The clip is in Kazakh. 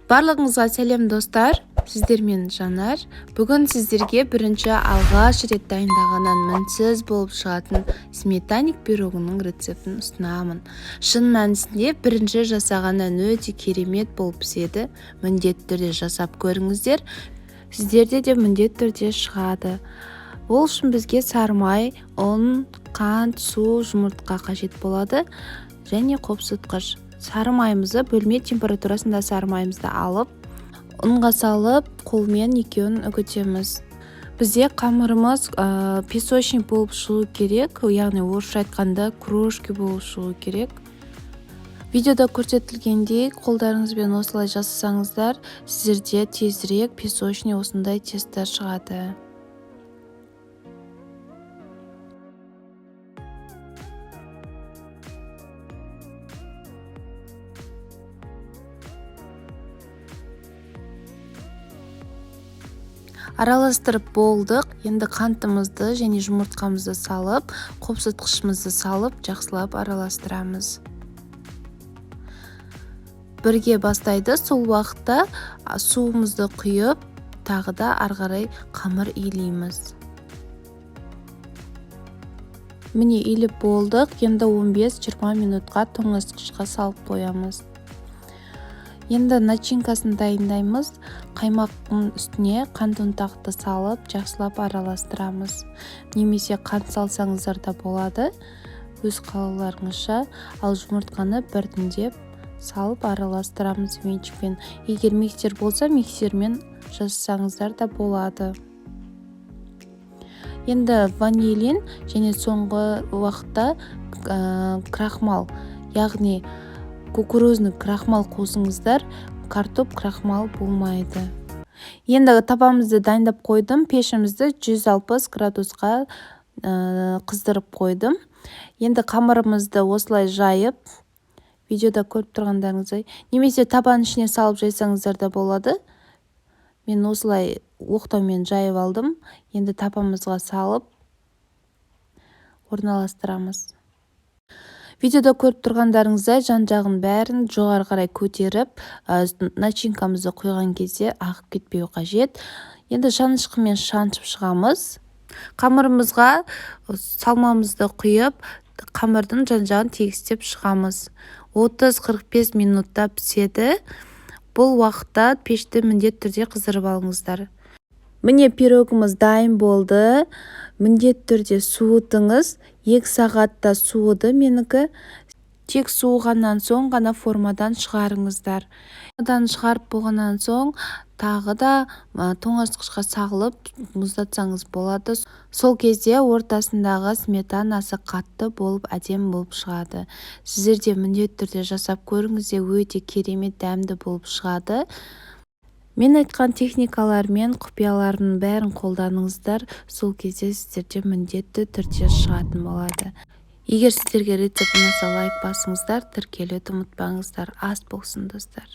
Барлығыңызға сәлем, достар! Сіздермен Жанар. Бүгін сіздерге бірінші алғаш рет дайындағаннан мінсіз болып шығатын сметанник пирогының рецептін ұсынамын. Шын мәнісінде бірінші жасағаннан өте керемет болып піседі. Міндетті түрде жасап көріңіздер. Сіздерде де міндетті түрде шығады. Ол үшін бізге сары май, ұн, қант, су, жұмыртқа қажет болады және қопсытқыш. Сары майымызды бөлме температурасында сары майымызды алып, ұнға салып, қолмен екеуін үгітеміз. Бізде қамырымыз песочный болып шығу керек, яғни орысша айтқанда крошки болып шығу керек. Видеода көрсетілгендей қолдарыңызбен осылай жасасаңыздар, сіздерде тезірек песочный осындай тесто шығады. Араластырып болдық. Енді қантымызды және жұмыртқамызды салып, қопсытқышымызды салып, жақсылап араластырамыз. Бірге бастайды. Сол уақытта суымызды құйып, тағы да ары қарай қамыр илейміз. Міне, илеп болдық. Енді 15-20 минутқа тоңазытқышқа салып қоямыз. Енді начинкасын дайындаймыз. Қаймақтың үстіне қант ұнтақты салып, жақсылап араластырамыз. Немесе қант салсаңыздар да болады, өз қалауларыңызша. Ал жұмыртқаны біртіндеп салып араластырамыз венчикпен. Егер миксер болса, миксермен жасасаңыздар да болады. Енді ванилин және соңғы уақытта крахмал, яғни кукурузный крахмал қосыңыздар, картоп крахмал болмайды. Енді табамызды дайындап қойдым. Пешімізді 160 градусқа қыздырып қойдым. Енді қамырымызды осылай жайып, видеода көріп тұрғандарыңыздай, немесе табаның ішіне салып жайсаңыздар да болады. Мен осылай оқтаумен жайып алдым. Енді табамызға салып орналастырамыз. Видеода көріп тұрғандарыңыздай жан-жағын бәрін жоғары қарай көтеріп, начинкамызды құйған кезде ағып кетпеу қажет. Енді шанышқымен шаншып шығамыз. Қамырымызға салмамызды құйып, қамырдың жан-жағын тегістеп шығамыз. 30-45 минутта піседі. Бұл уақытта пешті міндетті түрде қыздырып алыңыздар. Міне, пирогымыз дайын болды. Міндетті түрде суытыңыз. 2 сағатта суыды менікі. Тек суығаннан соң ғана формадан шығарыңыздар. Формадан шығарып болғаннан соң тағы да тоңазытқышқа салып мұздатсаңыз болады. Сол кезде ортасындағы сметанасы қатты болып, әдемі болып шығады. Сіздер де міндетті түрде жасап көріңіздер, өте керемет дәмді болып шығады. Мен айтқан техникалар мен құпиялардың бәрін қолданыңыздар, сол кезде сіздерде міндетті түрде шығатын болады. Егер сіздерге рецепт ұнаса, лайк басыңыздар, тіркелуді ұмытпаңыздар. Ас болсын, достар.